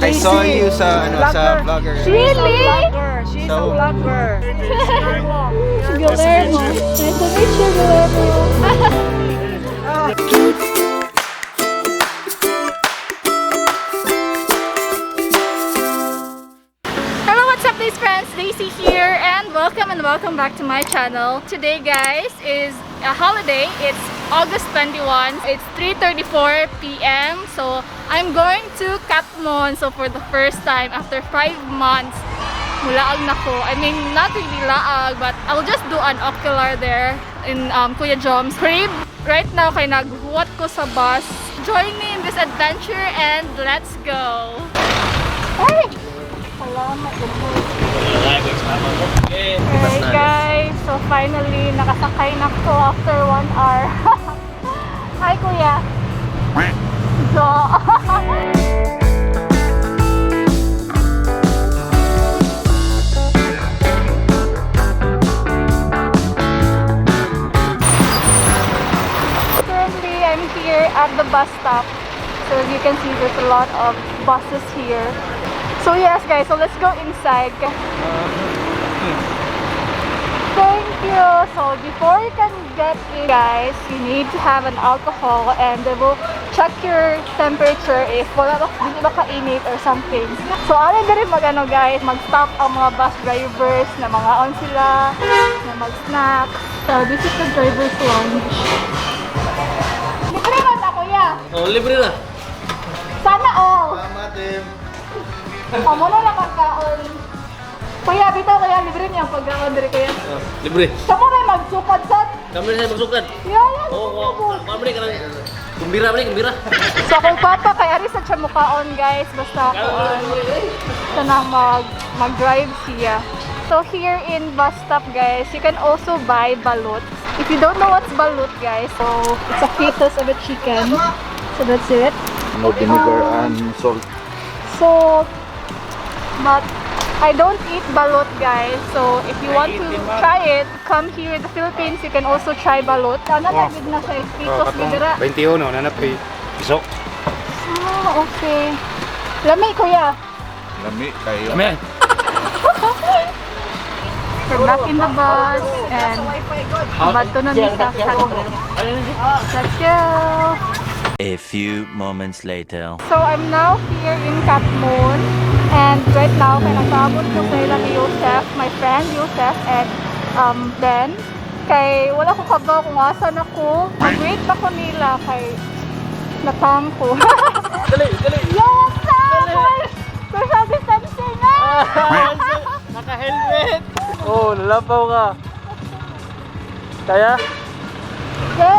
I saw you sa ano sa vlogger. She's Really? a vlogger. She's So- a vlogger. Guillermo. Nice to meet you, Guillermo. Hello, what's up, these friends? Daisy here, and welcome back to my channel. Today, guys, is a holiday. It's August 21. It's 3:34 p.m. So I'm going to Catmon. So for the first time after 5 months, mulaag na ko. I mean, not really laag, but I'll just do an ocular there in Kuya Jom's crib. Right now, kay naghuwat ko sa bus. Join me in this adventure and let's go! Ay! Salamat. Alright guys, so finally, nakasakay na ko after 1 hour. Hi, Kuya! So, currently, I'm here at the bus stop. So as you can see, there's a lot of buses here. So yes, guys, so let's go inside. Thank you. So before you can get in, guys, you need to have an alcohol and they will check your temperature if wala ba, dili ba kainit or something. So ano diri mag ano guys, mag-stop ang mga bus drivers na mga on sila, na mag-snack. So this is the driver's lounge. Libre man ta, Kuya. Oh, libre na. Sana all. Tama, Tim. Amo na lang pagkaon. Kuya, bitaw kaya libre niya ang pagkaon diri, Kuya. Oh, libre. Kamo na magsukad sa Kami na magsukad. Yeah, yeah, Oo, oh, kami na kanang kumbira ba ni kumbira. So kung papa kay ari sa siya mukaon guys, basta kuan kanang mag-drive siya. So here in bus stop guys, you can also buy balut. If you don't know what's balut guys, so it's a fetus of a chicken. So that's it. No vinegar and salt. So, but I don't eat balut, guys. So if you want to try it, come here in the Philippines. You can also try balut. Sana oh. Na siya, fetus gidira. 21 na na piso. Ah, okay. Lami, Kuya. Lami kayo. Kami. We're back in the bus and bato na mi sa kanto. Let's go! A few moments later. So I'm now here in Catmon and right now kay nagpaabot ko sa ilang ni Yosef, my friend Yosef and Ben. Kay wala ko kabaw kung asa na ko. Mag-wait pa ko nila kay natang ko. Dali, dali. Yosef! Social distancing ah! Naka-helmet. Oh, lalapaw ka. Kaya? Go!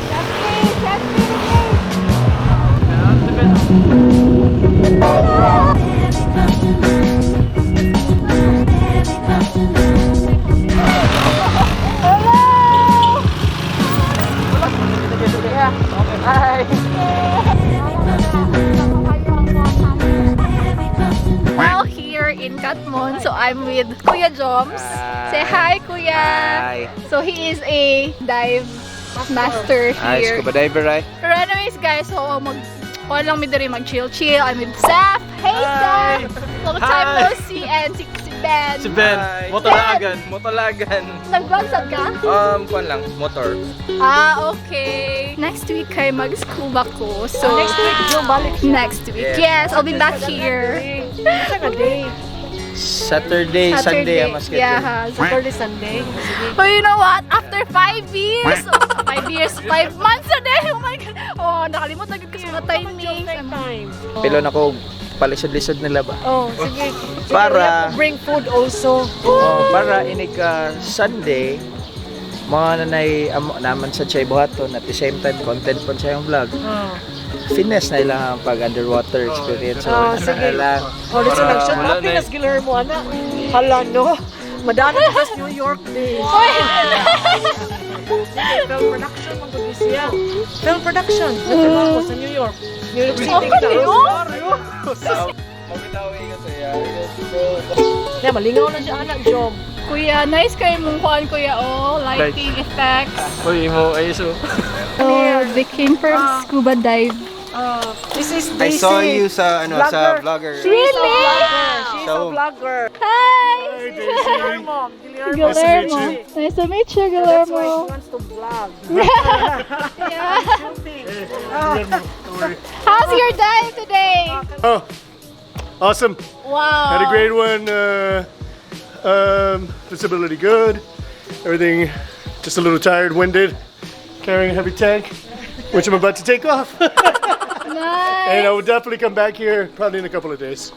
Safety! Safety! Hello! Hi. Now here in Katmon, so I'm with Kuya Joms. Say hi, Kuya. Hi. So he is a dive master Hi, here. scuba diver, right? Pero anyways, guys, so mag kuwan lang mi diri mag chill chill. I'm with Seth. Hey, Hi. Seth. Long time Hi. no see and si Ben. Si Ben, Hi. motolagan. Motolagan. Nag-vlog sad ka? Kuan lang, motor. Ah, okay. Next week kay mag-scuba ko. So Next week, Joe, balik siya. Next week. Yes, Yeah. I'll be back here. Sa ka day? Saturday, Sunday ang mas schedule. Yeah. Saturday, Sunday. Sige. But you know what? After 5 years, oh, 5 years, 5 months a day. Oh my God. Oh, nakalimot na gud ko sa mga timings. Time. Pilo na ko palisod-lisod nila ba? Oh, sige. Sige, Para- we have to bring food also. Oh, para inig ka Sunday, mga nanay amo naman sa chay buhaton at the same time content pon sa iyong vlog. Oh. Finesse na ilang ang pag underwater experience. So, Oh, ano sige. na lang. Oh, listen, Para nag-shot wala up na eh. na Guillermo, ana. Hala, no. Madana ka sa New York day. Sige, film production, man gud siya. Film production. Nagtrabaho ko sa New York. New York City. Okay, kita. oh. Kaya malingaw na siya, anak, Job. Kuya, nice kayo mong kuan, Kuya. Oh, lighting effects. Uy, imo ay so. Oh, they came from scuba dive. This is I Daisy. saw you sa ano sa vlogger. Really? She's So- a vlogger. Hi! Guillermo. Guillermo. Nice to meet you, That's why Guillermo. she wants to vlog. Yeah. How's your day today? Oh, awesome. Wow. Had a great one. Visibility good. Everything just a little tired, winded, carrying a heavy tank, which I'm about to take off. Nice. And I will definitely come back here probably in a couple of days.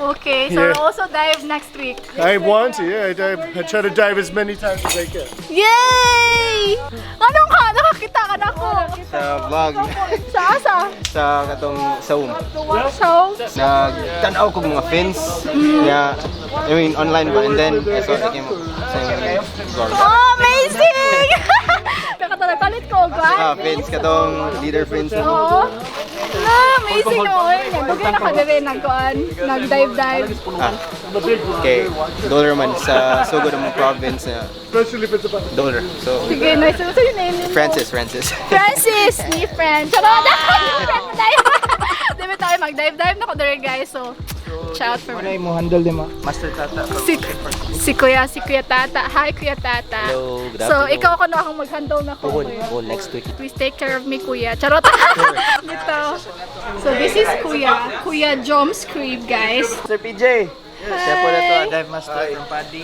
Okay, so Yeah. we'll also dive next week. I want to, yeah. I try to dive as many times as I can. Yay! Anong ka? Nakakita ka na ako. Sa vlog. Sa asa? Sa katong sa. So, Nagtan-aw kog mga fins. Yeah. I mean online ba, and then I saw it came up sa imong vlog. Oh, amazing! Nakatala-palit ko, Ah, guys. fins katong leader fins. Oo. Na, amazing oh. Dugay na ka dire nagkuan, nag-dive-dive. Ah. Okay, dollar man sa sugod ng province na Especially if it's about dollar. So Sige, nice to meet you. Name mo. Francis, Francis. Francis, ni friend. Charot! New friend na tayo. Di ba tayo mag-dive-dive na ko dire, guys. So, shout for Ano mo handle di mo? Master Tata. Si Kuya Tata. Hi, Kuya Tata. Hello, good So, afternoon. ikaw ako na akong mag-handle na ko. Kuya. Oh, next week. Please take care of me, Kuya. Charot! Dito. So, this is Kuya. Kuya Joms Crib, guys. Sir PJ. Siya po na to, dive master from Paddy.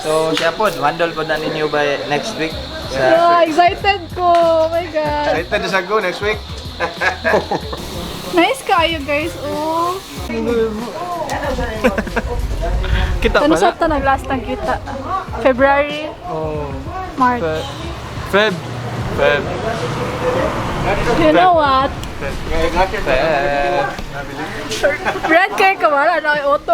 So siya po, handle po na ninyo by next week. Sa Yeah, excited ko. Oh my God. Excited sa go next week. Nice kayo, guys. Oh. Kita Ano pa sa na? ta nag-last nang kita? February? Oh. March. Feb. Feb. You know what? Feb. Red kayo ka wala na kay auto.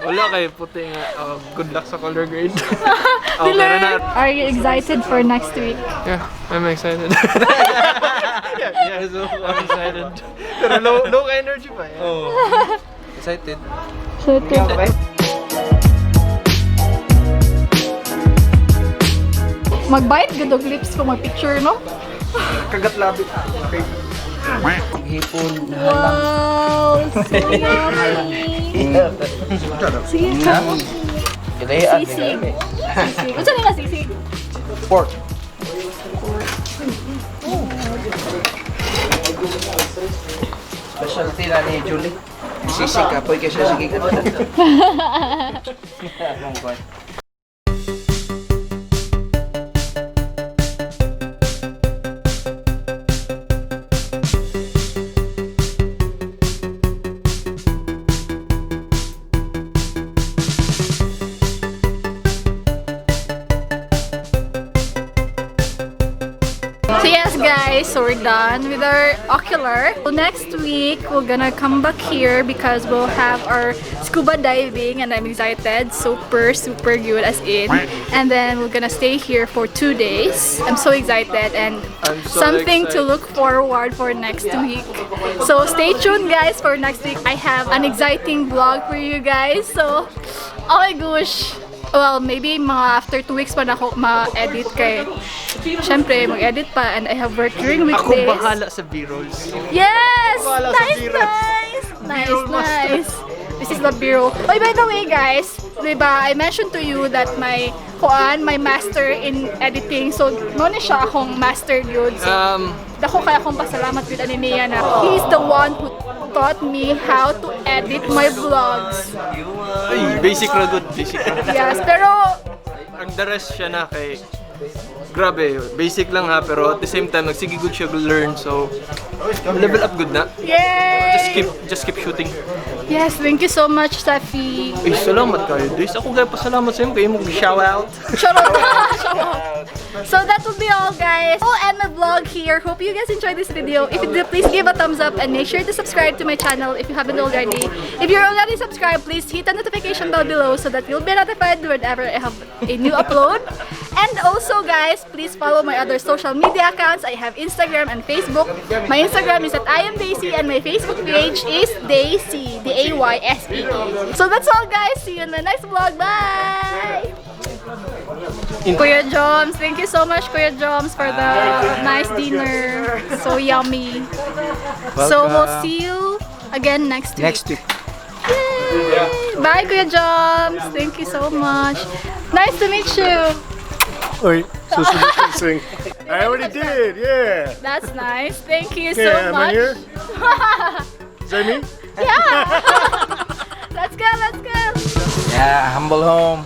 Wala kay puti nga. Oh, good luck sa color grade. Oh, Diller, meron na. are you excited for next week? Yeah, I'm excited. Yeah, so I'm excited. pero low energy pa. Eh. Oh. Excited. Excited. Mag-bite gud og lips ko mag-picture, no? Kagat labi. Okay. Hipon. Wow! So yummy! Sige, ka. Sisig. Sisig. Unsa na sisig? Pork. Specialty na ni Julie. Sisig apoy kay siya sige ka. So yes guys, so we're done with our ocular. So next week, we're gonna come back here because we'll have our scuba diving and I'm excited. Super, super good as in. And then we're gonna stay here for 2 days. I'm so excited and I'm so something to excited. look forward for next week. So stay tuned, guys, for next week. I have an exciting vlog for you guys. So, oh my gosh. Well, maybe mga after 2 weeks pa na ako ma-edit kay syempre, mag-edit pa and I have work during Ako weekdays. bahala sa B-rolls. Yes! Bahala sa Nice, B-rolls. nice! Nice, nice. This is the bureau. Oh, by the way, guys, diba, I mentioned to you that my kuan, my master in editing. So, no ni siya akong master yun. So, dako kaya akong pasalamat with ani niya na he's the one who taught me how to edit my vlogs. Ay, basic ra good, basic ra. Yes, pero Ang the rest siya na kay grabe, basic lang ha, pero at the same time nagsige good siya learn, so level up good na. Yay! Just keep shooting. Yes, thank you so much, Safi. Ay, salamat kayo, Days. Ako kaya pasalamat sa iyo kay imong shout out. Charot. Charot. So that will be all, guys. I'll end my vlog here. Hope you guys enjoyed this video. If you did, please give a thumbs up and make sure to subscribe to my channel if you haven't already. If you're already subscribed, please hit the notification bell below so that you'll be notified whenever I have a new upload. And also, guys, please follow my other social media accounts. I have Instagram and Facebook. My Instagram is at I am Daisy and my Facebook page is Daisy, Daysee. So that's all, guys. See you in my next vlog. Bye! Kuya Joms, thank you so much, Kuya Joms, for the nice dinner. So yummy. So we'll Welcome. See you again next week. Next week. Yay! Bye, Kuya Joms. Thank you so much. Nice to meet you. Wait, social distancing. I already did, yeah. That's nice. Thank you so Yeah, am I much. here? Is that me? Yeah. Let's go, let's go. Yeah, humble home.